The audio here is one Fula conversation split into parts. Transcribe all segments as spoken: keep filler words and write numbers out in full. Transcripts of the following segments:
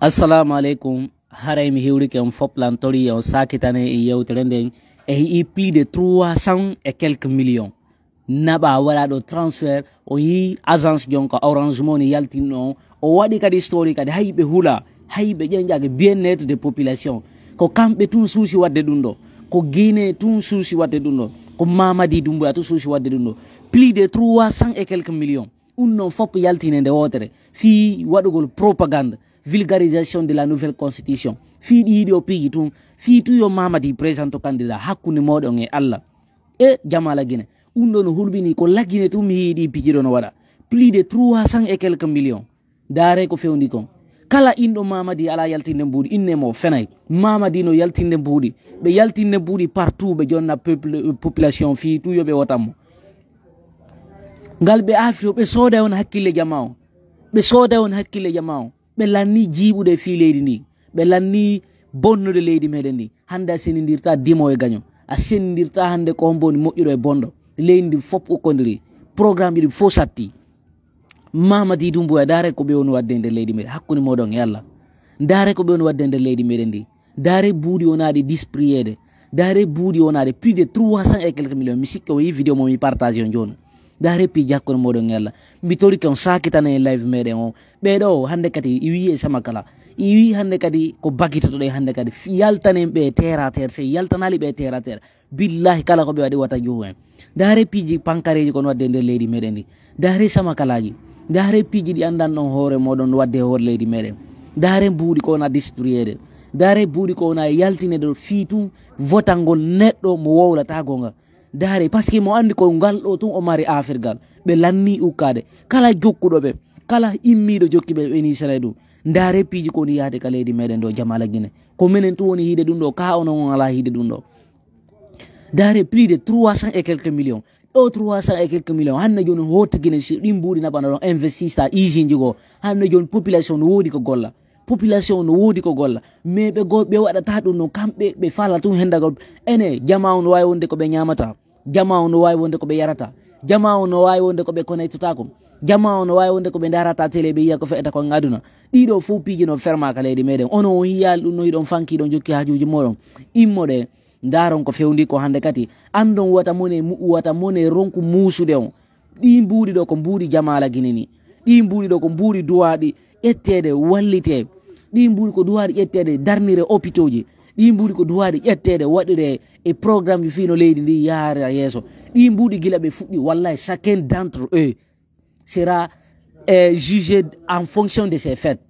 Assalamu aleykum. Haray mi hiwrike on fop lan tori on sakitane e yewtere nden. E yi'i plus de trois cents et quelques millions naɓa waɗa ɗo transfert. O yi agence jonka Orange Money yaltinno on. O waɗi kadi story kadi hay ɓe hula, hay ɓe ƴenƴake bien-être de population. Ko kamɓe tun suusi wadde ɗum ɗo. Ko Guinée tun suusi wadde ɗum ɗo. Ko Mamadi Doumbouya tun suusi wadde ɗum ɗo. Plus de trois cents et quelques millions. Ɗum non fop yaltine nde wotere. Fii waɗugol propagande, vulgarisation de la nouvelle constitution. Fii ɗi yiɗi o piiji tun. Fii tun yo Mamadi présente candidat hakkunde moɗon e Allah. E jama Lagine. Ɗum ɗo no hulɓini ko Lagine tun mi yiɗi piiji ɗo no waɗa. Plus de trois cents et quelques millions. Daare ko fewndi kon. Kala inɗo Mamadi ala yaltinde mbuuɗi, inne mo fenay. Mamadi no yaltinde mbuuɗi. Ɓe yaltinde mbuuɗi partout ɓe jonna peuple, population fii tun yo ɓe wotan mo. Ngal ɓe afri o, ɓe sooda on hakkille jama on. Ɓe sooda on hakkille jama on. Ɓe lanni jiiɓude fii leydi ndi. Ɓe lanni bonnude leydi meɗen ndi. Hande a senindirta dimo e gaño. A senindirta hande ko hombo woni moƴƴuɗo e bonɗo. Leydi ndi fop ukkodiri. Programme ɗi ɗi fof satti. Mamadi Doumbouya, daare ko ɓe woni wadde e nder leydi meɗen. Hakkunde moɗon e Allah. Daare ko ɓe woni wadde e nder leydi meɗen ndi. Daare buuɗi wonaaɗi dispriyeede. Daare buuɗi wonaaɗi plus de trois cents et quelques millions. Mi sikke o yi vidéo mo mi partage on jooni. Daare piiji hakkunde moɗon e Allah. Mi torike on sakitane e live meɗen o. Ɓeɗo hande kadi i wi e sama kala. I wi hande kadi ko bagitotoɗe hande kadi. Fi-, yaltanen ɓe terre à terre. Se yaltanali ɓe terre à terre. Billahi kala ko ɓe waɗi wata juhu en. Daare piiji pankareji kon wadde e nder leydi meɗen ndi. Daare sama kalaji. Daare piiji ɗi andan ɗon hoore moɗon wadde e hoore leydi meɗen. Daare buuɗi ko wona dispriyeede. Daare buuɗi ko wona yaltinede ɗo fii tun votangol neɗɗo mo wowlata gonga. Daare, parce que mo andi ko ngal ɗo tun o mari afirgal. Ɓe lanni ukkade. Kala jokkuɗo ɓe, kala immiɗo jokki ɓe, ɓe ni sere ɗum. Daare piiji ko woni yaade ka leydi meɗen ɗo jama Lagine. Ko menen tun woni hiide ɗum ɗo, ka onon on ala hiide ɗum ɗo. Daare plus de trois cents et quelques millions. Ɗo trois cents et quelques millions. Hande joni hoti Guinée si ɗin mbuuɗi naɓana ɗon investista usine ji goo. Hande joni population no woodi ko golla. Population no woodi ko golla. Mais ɓe go-, ɓe waɗata ɗum no kamɓe ɓe fala tun hendagol. Ene, jama on no wawi wonde ko ɓe ñamata. Jama on no wawi wonde ko ɓe yarata. Jama on no wawi wonde ko ɓe connectata ko. Jama on no wawi wonde ko ɓe darata télé ɓe yiya ko fe'ata ko aduna. Ɗiɗo fof piiji no ferma ka leydi meɗen. Ono on yiyali ɗum no hiɗon fanki ɗon jokki hajuji moɗon. Immoɗe. Ndaron ko fewndi ko hande kadi. Andon wata mone mu-, wata mone ronku muusude on. Ɗi mbuuɗi ɗo ko mbuuɗi jama Lagine ni. Ɗi mbuuɗi ɗo ko mbuuɗi duwaɗi ƴetteede wallite. Ɗi mbuuɗi ko duwaɗi ƴetteede darnire hôpitaux ji. Ɗi mbuuɗi ko duwaɗi ƴetteede waɗire e programme ji fii no leydi ndi yaara yeeso. Ɗi mbuuɗi gila ɓe fuɗɗi, wallahi, chacun d'entre eux sera, eh, jugé en fonction de ses faits.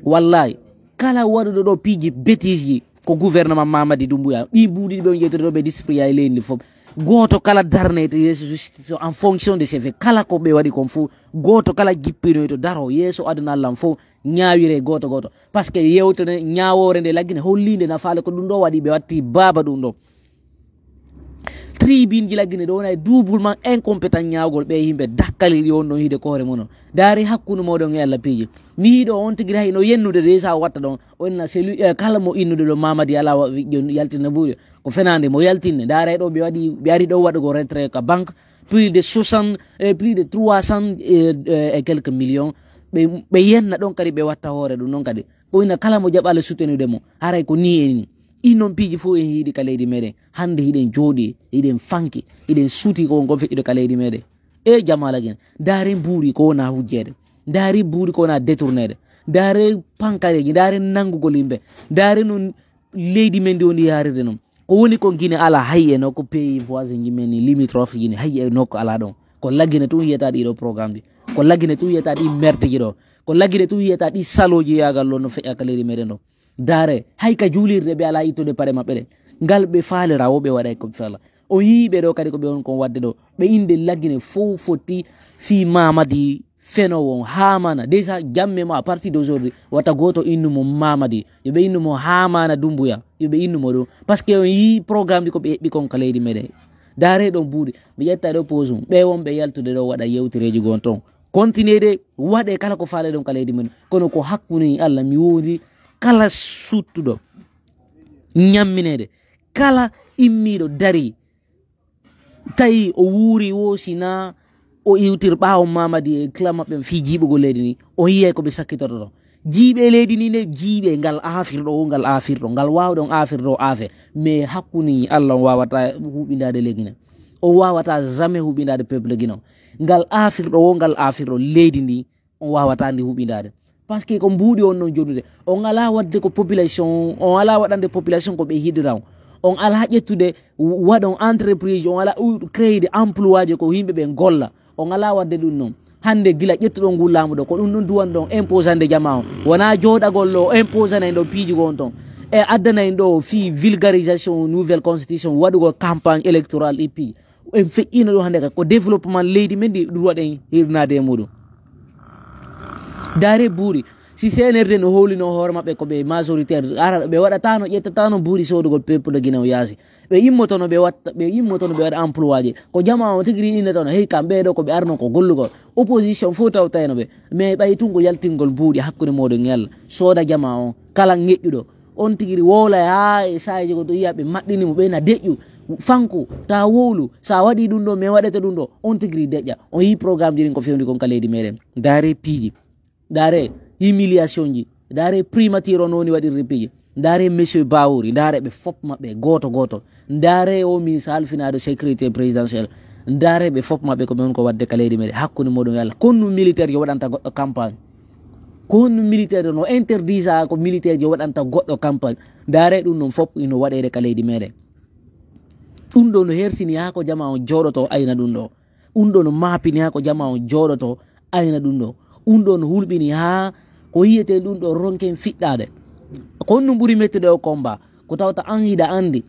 Wallahi, kala waɗuɗo ɗo piiji bêtise ji ko gouvernement Mamadi Doumbouya. Ɗi mbuuɗi ɓe on ƴettude ɗo ɓe dispriya e leydi ndi fof. Gooto kala darne to yeeso justice en fonction de ses faits. Kala ko ɓe waɗi kon fof, gooto kala jippinoy to daro yeeso aduna Allah fof ñaawire gooto gooto. Parce que yewtere ñaawoore nde Lagine holliinde nafaale ko ɗum ɗo waɗi ɓe watti baaba ɗum ɗo. Tribune ji Lagine ɗo wona e doublement incompétent ñaawgol ɓe yimɓe dakkali ɗi wonno hiide ko hoore muno. Daari hakkunde moɗon e Allah piiji. Mi yiɗo on tigi hay no yennude de sa watta ɗon. O inna c'est lui, eh, kala mo innude ɗo Mamadi ala wa-, wi-, jon-, yaltinna buuɗe. Ko fenaande mo yaltinne. Daara ɗo ɓe waɗi, ɓe ari ɗo waɗugo retrait ka banque. Plus de soixante, eh, plus de trois cents, eh, eh, et quelques millions. Ɓe, ɓe yenna ɗon kadi ɓe watta hoore ɗum ɗon kadi. Ko ina kala mo jaɓale soutenude mo. Haray ko ni e ni. Ɗin noon piiji fof en yiiɗi ka leydi meɗen. Hannde hiɗen jooɗi, hiɗen fanki, hiɗen suuti ko won kon feƴƴude ka leydi meɗen. E jama Lagine, ndaare mbuuɗi ko wona hujjeede. Ndaare mbuuɗi ko wona détourneede. Ndaare pankareeji, ndaare nanngugol yimɓe. Ndaare noon leydi men ndi woni yaarirde noon. Ko woni ko Guinée alaa hay e nokku pays voisin ji men ni limitrophe ji ni hay e nokku alaa ɗon. Ko Lagine tun yiyata ɗiɗo programme ji. Ko Lagine tun yiyata ɗi merde ji ɗo. Ko Lagine tun yiyata ɗi salooji yaagal ɗo no feƴƴa ka leydi meɗen ɗo. Ndaare, hay ka juulirde ɓe alaa ittude paɗe maɓɓe ɗe. Ngal ɓe faalira wo ɓe waɗa e ko ɓe faala. O yii ɓe ɗo kadi ko ɓe woni kon waɗde ɗo. Ɓe innde Lagine fof fotti fii Mamadi fenoowo on Hamana. Déjà, jamme mo à partir d'aujourd'hui, wata gooto innu mo Mamadi. Yo ɓe innu mo Hamana Doumbouya. Yo ɓe innu mo ɗum. Parce que on yii programme ji ko ɓe eɓɓi kon ka leydi meɗen. Ndaare ɗon buuɗi. Mi ƴetta ɗo pause mum. Ɓe wonɓe yaltude ɗo waɗa yewtereeji gon ton. Continuer de waɗe kala ko faale ɗon ka leydi men. Kono ko hakkunde Allah mi wondi kala suttuɗo ñammineede, kala immiiɗo dari, tawi o wuuri wo sina o iwtir ɓaawo Mamadi e kila maɓɓe fii jiiɓugol leydi ni, o yiyay ko ɓe sakkitoto ɗon. Jiiɓe leydi ndi nde, jiiɓe ngal aafirɗo o, ngal aafirɗo, ngal waawɗon aafirɗo o aafe. Mais hakkunde Allah on waawata huɓindaade leydi ndi. On waawata jamais huɓindaade peuple Guinée on. Ngal aafirɗo o, ngal aafirɗo leydi ndi, on waawata ndi huɓindaade. Parce que ko mbuuɗi on non jonude. On alaa waɗde ko population, on alaa waɗande population ko ɓe yiɗira on. On alaa ƴettude waɗon entreprise, on alaa créer de emploi je ko yimɓe ɓe golla. On alaa waɗde ɗum non. Hannde gila ƴettuɗon ngu laamu ɗo, ko ɗum ɗon duwanɗon imposande jama on. Wonaa jooɗagol ɗo imposane en ɗo piiji gon ton. E addana en ɗo fii vulgarisation nouvelle constitution, waɗugol campagne électorale e piiji. En feƴƴino ɗum hannde ka ko développement leydi men ndi ɗum waɗen hirnaade e muɗum. Daare buuri. Si C N R D no hoolino hoore maɓɓe ko ɓe majoritaire, ara ɓe waɗatano, ƴettatano buuri soodugol peuple Guinée o yaasi. Ɓe immotono ɓe watta, ɓe immotono ɓe waɗa emploi je. Ko jama on tigi ri innatono, hey kam ɓeɗo ko ɓe arno ko gollugol. Opposition fof tawtayno ɓe. Mais ɓay tun ko yaltingol mbuuɗi hakkunde moɗon e Allah. Sooda jama on, kala ŋeƴƴuɗo. On tigi ri wowla haa e saaji ko to yiya ɓe maɗɗini mo ɓe na deƴƴu. Fanku, ta wowlu, sa waɗi ɗum ɗo, mais waɗete ɗum ɗo. On tigi ri deƴƴa. On yi programme ji ɗin ko fewndi kon ka leydi meɗen. Daare piiji. Ndaare humiliation ji, ndaare primature on woni waɗirde piiji. Ndaare monsieur Bawuri, ndaare ɓe fop maɓɓe gooto gooto. Ndaare o ministre halfinaaɗo sécurité présidentielle. Ndaare ɓe fop maɓɓe ko ɓe woni ko waɗde ka leydi meɗen hakkunde muɗum e Allah. Ko honɗum militaire yo waɗanta goɗɗo campagne? Ko honɗum militaire no interdisa ko militaire yo waɗanta goɗɗo campagne? Ndaare ɗum ɗon fop ino waɗeede ka leydi meɗen. Ɗum ɗo no hersini haa ko jama on jooɗoto ayna ɗum ɗo. Ɗum ɗo no maapini haa ko jama on jooɗoto ayna ɗum ɗo. Ɗum ɗo no hulɓini haa ko yiyete ɗum ɗo ronken fiɗɗaade. Ko honɗum ɓuri mettude o combat? Ko tawta an hiɗa anndi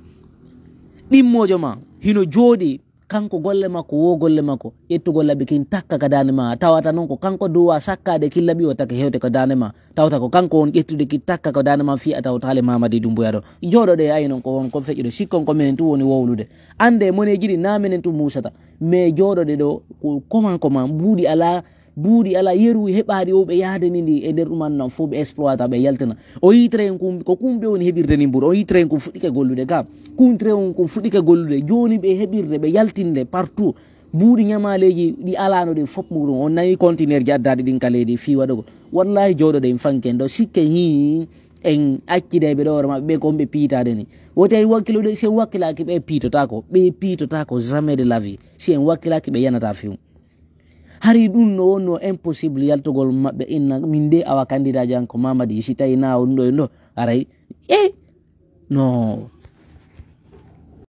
ɗimmoojo ma hino jooɗi, kanko golle makko wo golle makko, ƴettugol laɓi kin takka ka daande ma. Tawata noon ko kanko duwa sakkaade kin laɓi o taka hewte ka daande ma. Tawta ko kanko won ƴettude kin takka ka daande ma fii a tawta hale Mamadi Dumbuya ɗo. Jooɗoɗe ay noon ko won kon feƴƴude, sikkon ko minen tun woni wowlude. Annde moneeji ɗi na minen tun muusata. Mais jooɗoɗe ɗo ko comment comment, mbuuɗi alaa, mbuuɗi alaa, yeru heɓaaɗi o ɓe yahdani ndi e nder ɗum annan fof ɓe exploita ɓe yaltina. O yi train kum, ko kum ɓe woni heɓirde ni mbuuɗi. O yi train kum fuɗɗike gollude ka. Kum train kum fuɗɗike gollude. Jooni ɓe heɓirde ɓe yaltinde partout. Mbuuɗi ñamaaleeji ɗi alaano ɗin fof muɗum. On nayi conteneur ji addaaɗi ɗin ka leydi fii waɗugo. Wallahi jooɗoɗe en fanken ɗo sikke hii en accidayɓe ɗo hoore maɓɓe ɓe ko on ɓe piitaade ni. Woti ay wakkilude, si en wakkilaaki ɓe piitotaako. Ɓe piitotaako jamais de la vie. Si en wakkilaaki ɓe yanata few. Hari ɗum no wonno impossible yaltugol maɓɓe inna min de awa candidat jan ko Mamadi si tawi na on ɗo e ɗo. Aray. E no.